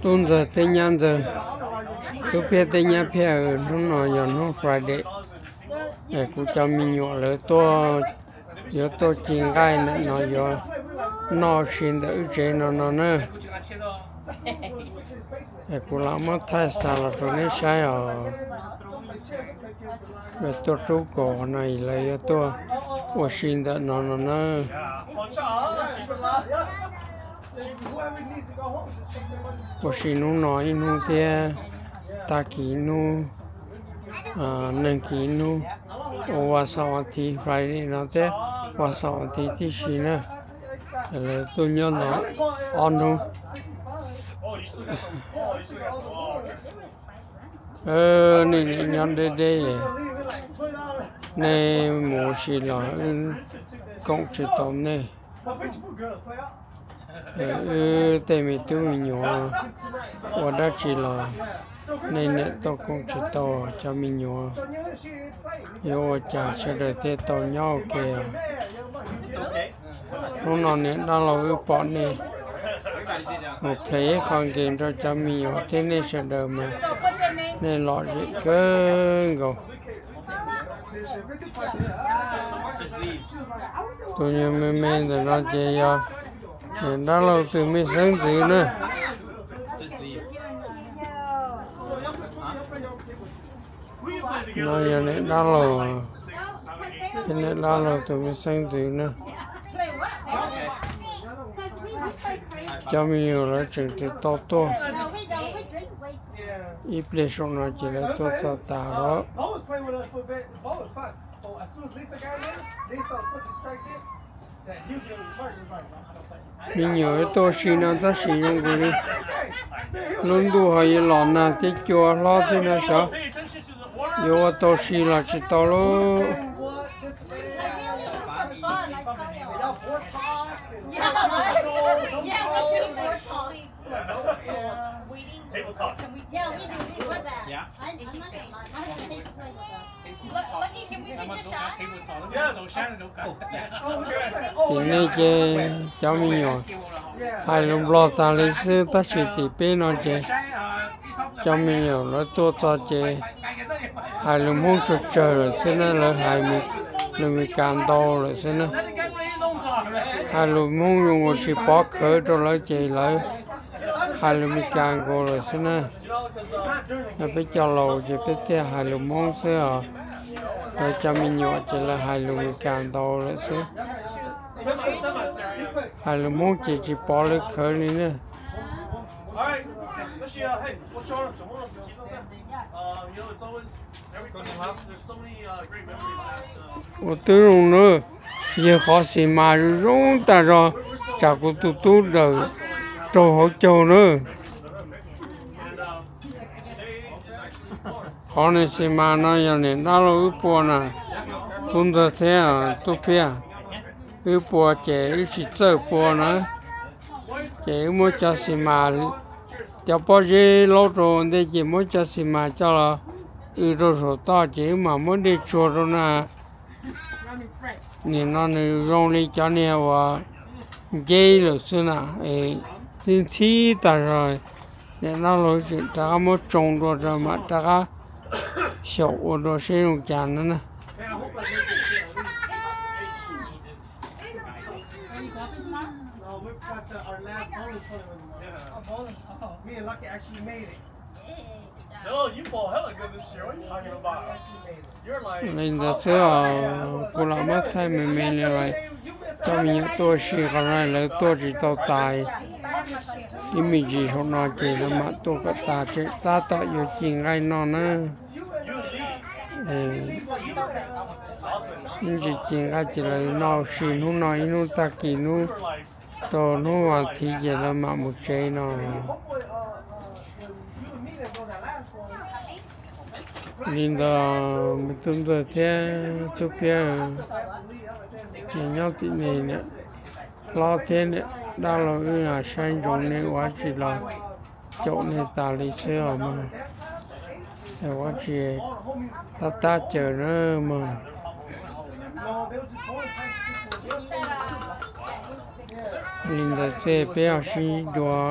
Tub ntxawg tej nyab ntxawg, tub phiab tej nyab phiab, hnub no yog hnub Friday, kuv cov me nyuam lawv tuaj, yuav tuaj ci nqaij ntawm no, yuav noj si ntawm wb tsev no no na. Kuv lam muab thaij xa los rau neb saib os. Lawv tuaj rub kaus no es lawv yuav tuaj ua si ntawm no no na. Ua si hnub no ib hnub thiab, tag kis ib hnub, neeg kis ib hnub, ua vas xaum vas thiv, Friday no thiab vas xaum vas thiv tib si na. Lawv tuaj nyob no ob hnub. Nej niam nyob deb deb, nej mus ua si los wb koom tsis tau nej. Wb tej me tub me nyuam ua dab tsi los nej niam tau koom tsis tau cov me nyuam. Yuav ua cas sawv daws thiaj tau nyob ua ke? Hnub no niam dab laug wb pom nej mus phem ib qho nkees rau cov me nyuam thiab nej sawv daws mas nej lom zem kawg nkaus. Tus nyuag me me ntawm no ces yog niam dab laug tus me xeeb ntxwv na. No yog niam dab laug, niam dab laug tus me xeeb ntxwv na. Cov me nyuam lawv tseem tsis tau tuaj, ib pliag saum no ces lawv tuaj txog tas lawm. Me nyuam tuaj ua si no tab sis zoo nkaus li lub ntuj ho yuav los nag thiab cua hlob thiab no xyov yuav ua tau si los tsis tau lauj. Tim nej ces cov me nyuam hais lus Nplog tas li xwb, tab sis tim peb no ces cov me nyuam lawv tuaj txog ces hais lus Hmoob tsawg tsawg lawm xwb na, lawv hais lus Meskas ntau lawm xwb na. Hais lus Hmoob zoo ua tsis pov khawv rau lawv ces lawv hais lus Meskas nkaus lawm xwb na. Yog peb cov laus ces peb thiaj hais lus Hmoob xwb os. Lawv cov me nyuam ces lawv hais lus Meskas ntau lawm xwb. Hais lus Hmoob ces tsis pov lawv khawv li na. Ua twb zoo na, yawg qhov xis mas zoo zoo tag zog, tsam kuv tus tub dawm raug hauv caug na. Qhov niag xis mas no yog niam dab laug wb pua na, tub ntxawg thiab tub phiab, wb pua ces wb tsis txawj pua na, ces wb muab cov xis mas, cov pob zeb laub rau ua ntej ces muab cov xis mas coj los w rau saum toj ces wb mam muab dej tsuag rau na. Nim no nws zoo li cov niag uas nceb lawm xwb na, ntxhib ntxhib tag zog. Niam dab laug tseem rov qab muab tsoo dua tso mam rov qab xyaum ua dua seb zoo cas no na. Li ntawd xwb os, kuv lam muab thaij me me li lawm. Cov me nyuam tuaj ua si qhov no lawv tuaj tsis tau tas, ib me ntsis saum no ces lawv mam tuaj kom tas tseem tab tom yuav ci nqaij noj na. Ib ntsis ci nqaij ces lawv noj ua si hnub no ib hnub, tag kis hnub, rau hnub vas thiv ces lawv mam mus tsev no. Li ntawd me tub ntxawg thiab tub phiab, nyob tim nej niam hlob thiab niam dab laug wb saib ntsoov nej ua dab tsi los caum nej tas li xwb os mog. Ua dab tsi tab tab caws na mog. Li ntawd ces peb ho sib ntsib dua.